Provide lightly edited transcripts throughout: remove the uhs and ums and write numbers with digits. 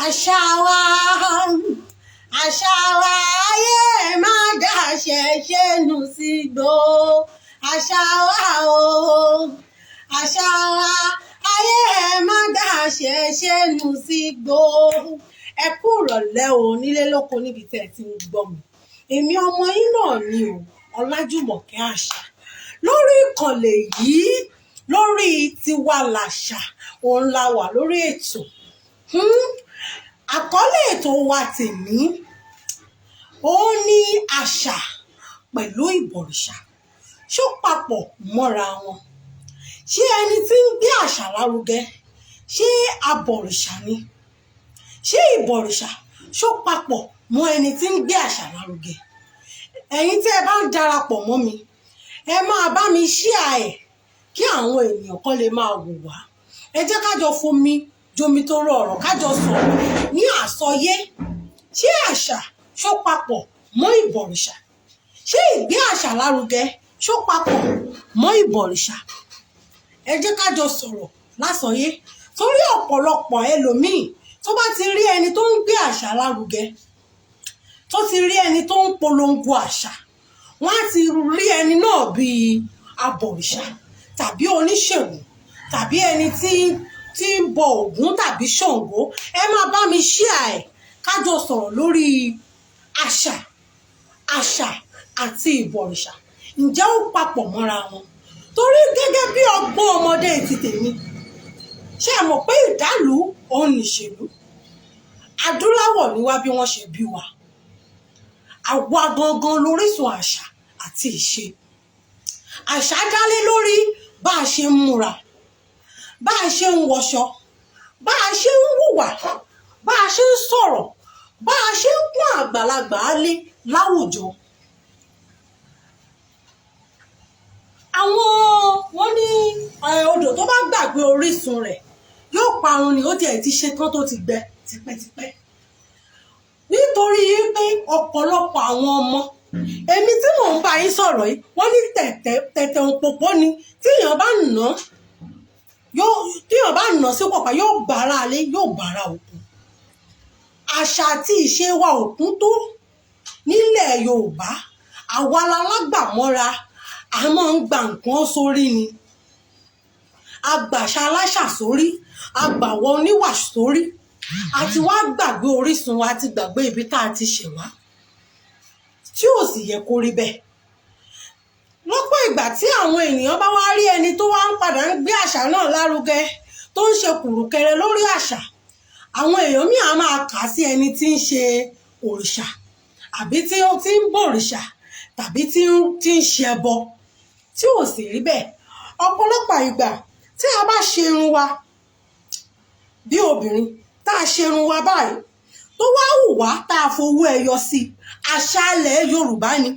Àṣà wa, àṣà wa, ayé má dàṣẹ ṣe nù sígbó. Àṣà wa o, àṣà wa, ayé má dàṣẹ ṣe nù sígbó. Ẹ kú ìrọ̀lẹ́ o, nílé lóko níbi tẹ́ ẹ ti ń gbọ́ mi. Èmi ọmọ yín náà ni o, Ọlájùmọ̀kẹ́ Àṣà, lórí ìkànnì yìí, lórí Tiwa Làṣà, òun la wà lórí ètò. Àkọlé ètò wa tèmi, ó ní àṣà pẹ̀lú ìbọ̀rìṣà, ṣó papọ̀ mọ́ra wọn? Ṣé ẹni tí ń gbé àṣà lárugẹ, ṣé abọ̀rìṣà ni? Ṣé ìbọ̀rìṣà ṣó papọ̀ mọ́ ẹni tí ń gbé àṣà lárugẹ? Ẹ̀yin tí ẹ bá ń darapọ̀ mọ́ mi, ẹ máa bá mi share ẹ̀ kí àwọn ènìyàn kan lè máa wò wá. Ẹ jẹ́ ká jọ fomi jomi tó rọ ọ̀rọ̀, ká jọ sọ̀rọ̀ ní àsọyé. Ṣé àṣà ṣó papọ̀ mọ́ ìbọ̀rìṣà? Ṣé ìgbé àṣà lárugẹ ṣó papọ̀ mọ́ ìbọ̀rìṣà? Ẹ jẹ́ ká jọ sọ̀rọ̀ lásọyé, torí ọ̀pọ̀lọpọ̀ ẹlòmíì tó bá ti rí ẹni tó ń gbé àṣà lárugẹ, tó ti rí ẹni tó ń polongo àṣà, wọ́n á ti rí ẹni náà bíi abọ̀rìṣà tàbí oníṣègùn tàbí ẹni tí ń bọ Ògún tàbí Ṣàngó. Ẹ máa bá mi share ẹ̀, ká jọ sọ̀rọ̀ lórí àṣà àti ìbọ̀rìṣà. Ǹjẹ́ ó papọ̀ mọ́ra wọn? Torí gẹ́gẹ́ bí ọgbọ́n ọmọdé ti tèmi, ṣé ẹ mọ̀ pé ìdálù òun nìṣèlú adúláwọ̀ ni wá? Bí wọ́n ṣe bí wa, àwa gangan lórísun àṣà àti ìṣe. Àṣà dálé lórí bá a ṣe ń múra, bá a ṣe ń wọṣọ, bá a ṣe ń hùwà, bá a ṣe ń sọ̀rọ̀, bá a ṣe ń pọ́n àgbàlagbà lé láwùjọ. Àwọn wọ́n ní odò tó bá gbàgbé orísun rẹ̀ yóò parun ni. Ó tiẹ̀ ti ṣe tán, tó ti gbẹ tipẹ́tipẹ́, nítorí pé ọ̀pọ̀lọpọ̀ àwọn ọmọ, èmi tí mò ń bá yín sọ̀rọ̀ yìí, wọ́n ní tẹ̀tẹ̀ tẹ̀tẹ̀ òpópó ni. Tíyàn bá nà sí pọ̀pá, yóò bára alé, yóò bára òkun. Àṣà àti ìṣe wa òkun tó nílẹ̀ Yorùbá. Àwa lálágbàmọ́ra, a máa ń gba nǹkan sórí ni. Agbàṣà aláṣà sórí, agbàwọ̀ oníwà sórí, àti wá gbàgbé orísun wa, ti gbàgbé ibi tá a ti ṣẹ̀ wá, tí ò sì yẹ kó rí bẹ́ẹ̀. Lọ́pọ̀ ìgbà tí àwọn ènìyàn bá wá rí ẹni tó wá ń padà ń gbé àṣà náà lárugẹ, tó ń ṣe kùrùkẹrẹ lórí àṣà, àwọn èèyàn míì á máa kà á sí ẹni tí ń ṣe òrìṣà, àbí tí ó ti ń bọ̀rìṣà, tàbí tí ń ṣe ẹbọ, tí ò sì rí bẹ́ẹ̀. Ọ̀pọ̀lọpọ̀ ìgbà tí a bá ṣe irun wa bí obìnrin, tá a ṣe irun wa báyìí, tó wá wù wá tá a fowó ẹyọ sí, àṣà ilẹ̀ Yorùbá ni.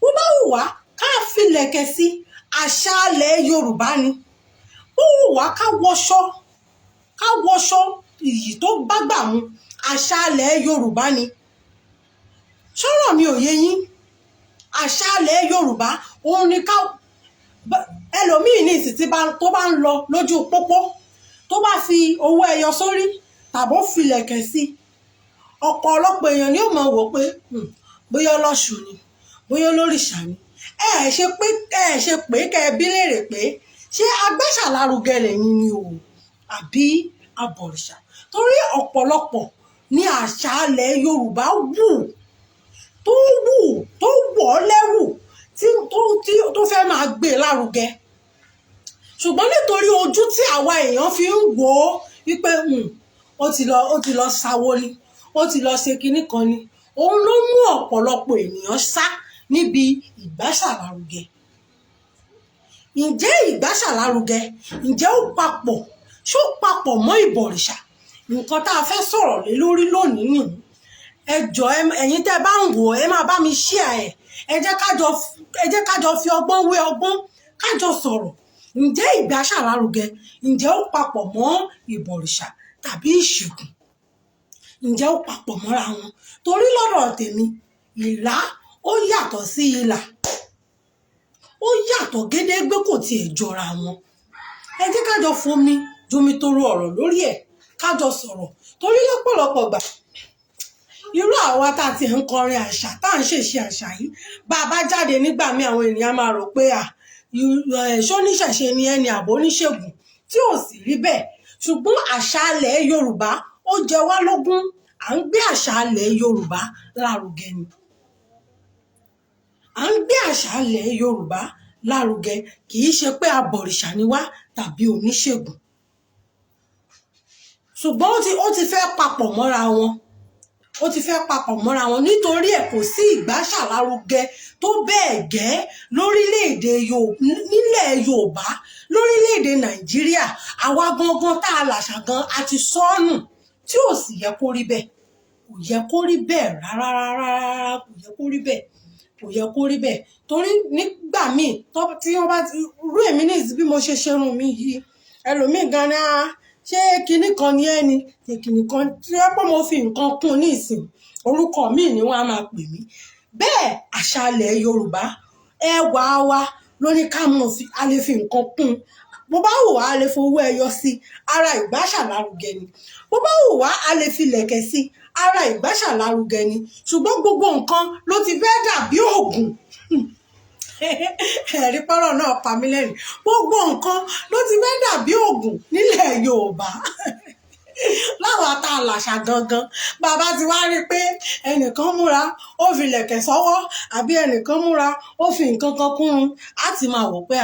Bó bá wù wá ká filẹ̀kẹ̀ sí, àṣà ilẹ̀ Yorùbá ni. Bó wù wá ká wọṣọ iyì tó bágbà mu, àṣà ilẹ̀ Yorùbá ni. Ṣọ́rọ̀ mi ò yé yín? Àṣà ilẹ̀ Yorùbá òun ni ká ẹlòmíì ní ìsìn tí tó bá ń lọ lójú pópó, tó bá fi owó ẹyọ sórí tàbó filẹ̀kẹ̀ sí, ọ̀pọ̀lọpọ̀ èèyàn ni ó mọ̀ wò pé bóyá ọlọ́ṣun ni, bóyá olórìṣà ni. Ẹ ṣe pé kẹ́ ẹ bí léèrè pé ṣé agbáṣà lárugẹ lẹ́yìn ni o, àbí abọ̀rìṣà? Torí ọ̀pọ̀lọpọ̀ ní àṣà ilẹ̀ Yorùbá wù, tó wù, tó wọ̀ ọ́ lẹ́wù, tí tó fẹ́ máa gbé e lárugẹ, ṣùgbọ́n nítorí ojú tí àwa èèyàn fi ń wò ó wípé ó ti lọ sáwó ni, ó ti lọ ṣe kinní kan ni, òun ló mú ọ̀pọ̀lọpọ̀ ènìyàn sá níbi ìgbàṣà lárugẹ. Ǹjẹ́ ìgbàṣà lárugẹ, ǹjẹ́ ó papọ̀, ṣó papọ̀ mọ́ ìbọ̀rìṣà? Nǹkan tá a fẹ́ sọ̀rọ̀ lé lórí lónìí nìyí. Ẹ jọ̀ọ́, ẹ̀yin tẹ́ ẹ bá ń wò, ẹ máa bá mi share ẹ̀. Ẹ jẹ́ ká jọ fi ọgbọ́n wé ọgbọ́n, ká jọ sọ̀rọ̀. Ǹjẹ́ ìgbàṣà lárugẹ, ǹjẹ́ ó papọ̀ mọ́ ìbọ̀rìṣà tàbí ìṣègùn? Ǹjẹ́ ó papọ̀ mọ́ra wọn? Torí lọ́dọ̀ tèmi, ìlà ó yàtọ̀ sí ìlà, ó yàtọ̀ gédégbé, kò tiẹ̀ jọra wọn. Ẹ jẹ́ ká jọ fomi jomitoro ọ̀rọ̀ lórí ẹ̀. Ká Kájọ sọ̀rọ̀, torí lọ́pọ̀lọpọ̀ gbà, irú àwa tá a ti ń kọrin àṣà, tá à ń ṣèṣe àṣà yìí, bá a bá jáde nígbà míì, àwọn ènìyàn máa rò pé à ṣóníṣẹ̀ṣe ni ẹni àbò oníṣègùn, tí ò sì rí bẹ́ẹ̀. Ṣùgbọ́n àṣà ilẹ̀ Yorùbá, ó jẹ wá lógún. À ń gbé àṣà ilẹ̀ Yorùbá lárugẹ ni. À ń gbé àṣà ilẹ̀ Yorùbá lárugẹ, kì í ṣe pé abọ̀rìṣà ni wá tàbí oníṣègùn. Ṣùgbọ́n ó ti fẹ́ papọ̀ mọ́ra wọn, ó ti fẹ́ papọ̀ mọ́ra wọn. Nítorí ẹ̀, kò sí ìgbàṣà lárugẹ tó bẹ́ẹ̀ gẹ́ lórílẹ̀‐èdè nílẹ̀ Yorùbá, lórílẹ̀‐èdè Nàìjíríà. Àwa gangan tá a làṣà gan a ti sọnù, tí ò sì yẹ kó rí bẹ́ẹ̀. Kò yẹ kó rí bẹ́ẹ̀ rárá rárá rárá. Kò yẹ kó rí bẹ́ẹ̀, kò yẹ kó rí bẹ́ẹ̀. Torí nígbà míì tí wọ́n bá ti rú èmi ní ìsìn, bí mo ṣe ṣerun mi yìí, ẹlòmíì gan ni, "Ah, ṣé kinní kan ni ẹ́ ni?" Ṣé kinní kan tí wọ́n pọ̀, mo fi nǹkan kún ní ìsìn, orúkọ míì ni wọ́n á máa pè mí. Bẹ́ẹ̀, àṣà ilẹ̀ Yorùbá, ẹwà wa ló ní ká mọ̀ fi, a lè fi nǹkan kún. Bó bá wù wá, a lè fowó ẹyọ sí, ara ìgbàṣà lárugẹ ni. Bó bá wù wá, a lè fi lẹ̀kẹ̀ sí, ara ìgbàṣà lárugẹ ni. Ṣùgbọ́n gbogbo nǹkan ló ti fẹ́ dàbí òògùn. Ẹ̀rí pọ́rọ̀ náà pa mí lẹ́rìn. Gbogbo nǹkan ló ti fẹ́ dàbí òògùn nílẹ̀ Yorùbá. Láwa tá a làṣà gangan, bàbá ti wá rí i pé ẹnìkan múra, ó fi lẹ̀kẹ̀ sọ́wọ́, àbí ẹnìkan múra, ó fi nǹkan kan kún un, á ti máa wò pé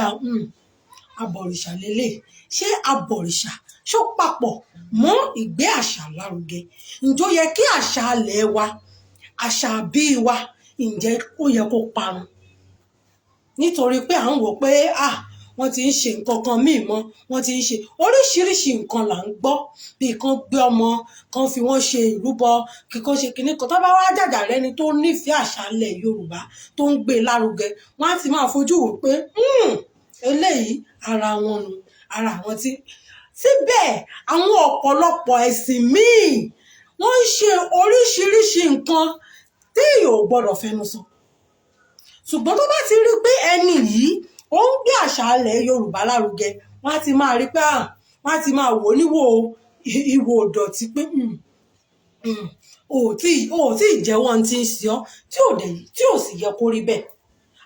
abọ̀rìṣà lélẹ̀. Ṣé abọ̀rìṣà ṣó papọ̀ mọ́ ìgbé àṣà lárugẹ? Ǹjọ́ yẹ kí àṣà ilẹ̀ wa, àṣà bí wa, ǹjẹ́ ó yẹ kó parun nítorí pé à ń wò pé ah, wọ́n ti ń ṣe nǹkan kan míì mọ́? Wọ́n ti ń ṣe oríṣiríṣi nǹkan là ń gbọ́, bí kan gbé ọmọ kan, fi wọ́n ṣe ìrúbọ, kíkan ṣe kinní kan. Tó bá wá jàjà rẹni tó nífẹ̀ẹ́ àṣà ilẹ̀ Yorùbá, tó ń gbé e lárugẹ, wọ́n á ti máa fojú wò pé eléyìí, ara wọn nu, ara àwọn tí. Síbẹ̀, àwọn ọ̀pọ̀lọpọ̀ ẹ̀sìn míì, wọ́n ń ṣe oríṣiríṣi nǹkan tí èèyàn ò gbọ́dọ̀ fẹnu sọ. Ṣùgbọ́n tó bá ti rí pé ẹni yìí, ó ń gbé àṣà ilẹ̀ Yorùbá lárugẹ, wọ́n á ti máa rí pé wọ́n á ti máa wò ó níwò ìwò ìdọ̀tí pé ò tí ì jẹ́wọ́ ohun tí ń ṣe ọ́, tí ò dẹ̀ tí ò sì yẹ kó rí bẹ́ẹ̀.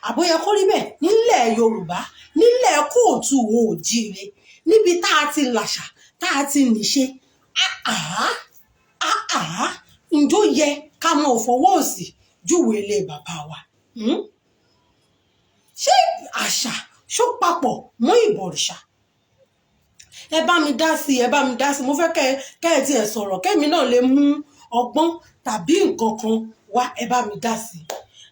Àbó yẹ kó rí bẹ́ẹ̀ nílẹ̀ Yorùbá, nílẹ̀ kóòtù oòjíire, níbi tá a ti làṣà, tá a ti níṣe? Àhá àhá, ǹjọ́ yẹ ká mọ̀ fọwọ́ òsì júwèé ilé bàbá wa? Hmm? Ṣé àṣà ṣó papọ̀ mọ́ ìbọ̀rìṣà? Ẹ bá mi dá sí i, ẹ bá mi dá sí i. Mo fẹ́ kẹ́ ẹ tiẹ̀ sọ̀rọ̀, kẹ́mi náà lè mú ọgbọ́n tàbí nǹkan kan wá. Ẹ bá mi dá sí i,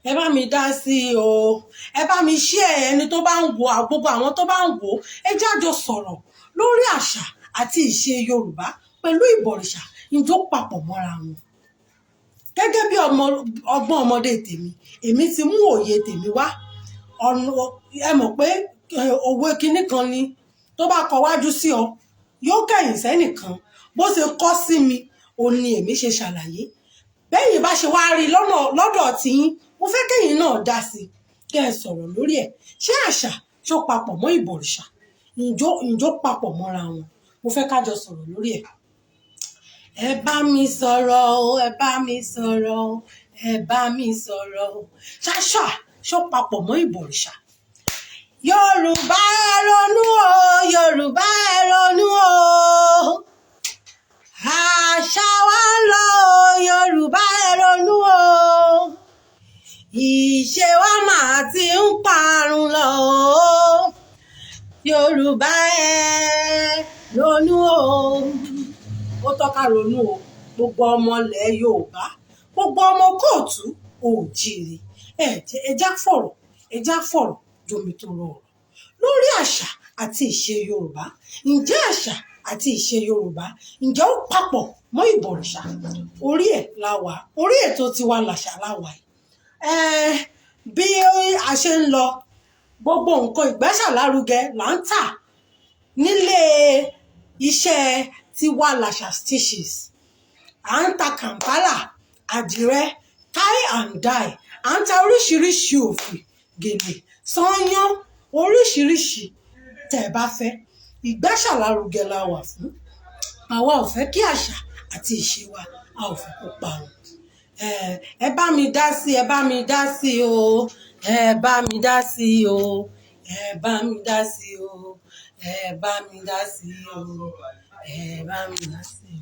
ẹ bá mi dá sí i o. Ẹ bá mi share. Ẹni tó bá ń wo, gbogbo àwọn tó bá ń wò, ẹ jájọ sọ̀rọ̀ lórí àṣà àti ìṣe Yorùbá pẹ̀lú ìbọ̀rìṣà. Njó papọ̀ mọ́ra wọn? Gẹ́gẹ́ bí ọmọ ọgbọ́n ọmọdé tèmi, èmi ti mú òye tèmi wá. Ọ̀nà, ẹ mọ̀ pé òwe kinní kan ni, tó bá kọ wájú sí ọ, yóò kẹ̀yìn sẹ́nìkan. Bó ṣe kọ́ sí mi, òun ni èmi ṣe ṣàlàyé. Bẹ́yìn bá ṣe wá rí lọ́nà lọ́dọ̀ tiyín, mo fẹ́ kẹ́yìn náà dá sí i, kẹ́ ẹ sọ̀rọ̀ lórí ẹ̀. Ṣé àṣà ṣó papọ̀ mọ́ ìbọ̀rìṣà? Ǹjọ́ papọ̀ mọ́ra wọn? Mo fẹ́ ká jọ sọ̀rọ̀ lórí ẹ̀. Ẹ bá mi sọ̀rọ̀ o, ẹ bá mi sọ̀rọ̀ o, ẹ bá mi sọ̀rọ̀ o. Ṣáṣà ṣó papọ̀ mọ́ ìbọ̀rìṣà? Yorùbá, ẹ ronú o. Yorùbá, ẹ ronú o. Àṣà wa ń lọ o. Yorùbá, ẹ ronú o. Ìṣe wa máa ti ń parun lọ o. Yorùbá, ẹ ronú o. Ó tọ́ka ronú o. Gbogbo ọmọ ilẹ̀ Yorùbá, gbogbo ọmọ kóòtù òjìrì, ẹ já fọ̀rọ̀, ẹ já fọ̀rọ̀ jomitoro ọ̀rọ̀ lórí àṣà àti ìṣe Yorùbá. Ǹjẹ́ àṣà àti ìṣe Yorùbá, ǹjẹ́ ó papọ̀ mọ́ ìbọ̀rìṣà? Orí ẹ̀ la wà, orí ètò tiwa làṣà la wà yìí. Bí a ṣe ń lọ, gbogbo nǹkan ìgbàṣàlárugẹ là ń tà nílé iṣẹ́ Tiwa Làṣà Stitches. À ń ta Kàǹpálà, àdìrẹ, tie and dye, à ń ta oríṣiríṣi òfì, gèlè, sányán, oríṣiríṣi tẹ́ ẹ bá fẹ́. Ìgbàṣàlárugẹ la wà fún. Àwa ò fẹ́ kí àṣà àti ìṣe wa, a ò fẹ́ kó parun. Ẹ bá mi dá sí, ẹ bá mi dá sí o, ẹ bá mi dá sí o, ẹ bá mi dá sí o, ẹ bá mi dá sí o, ẹ bá mi dá sí o.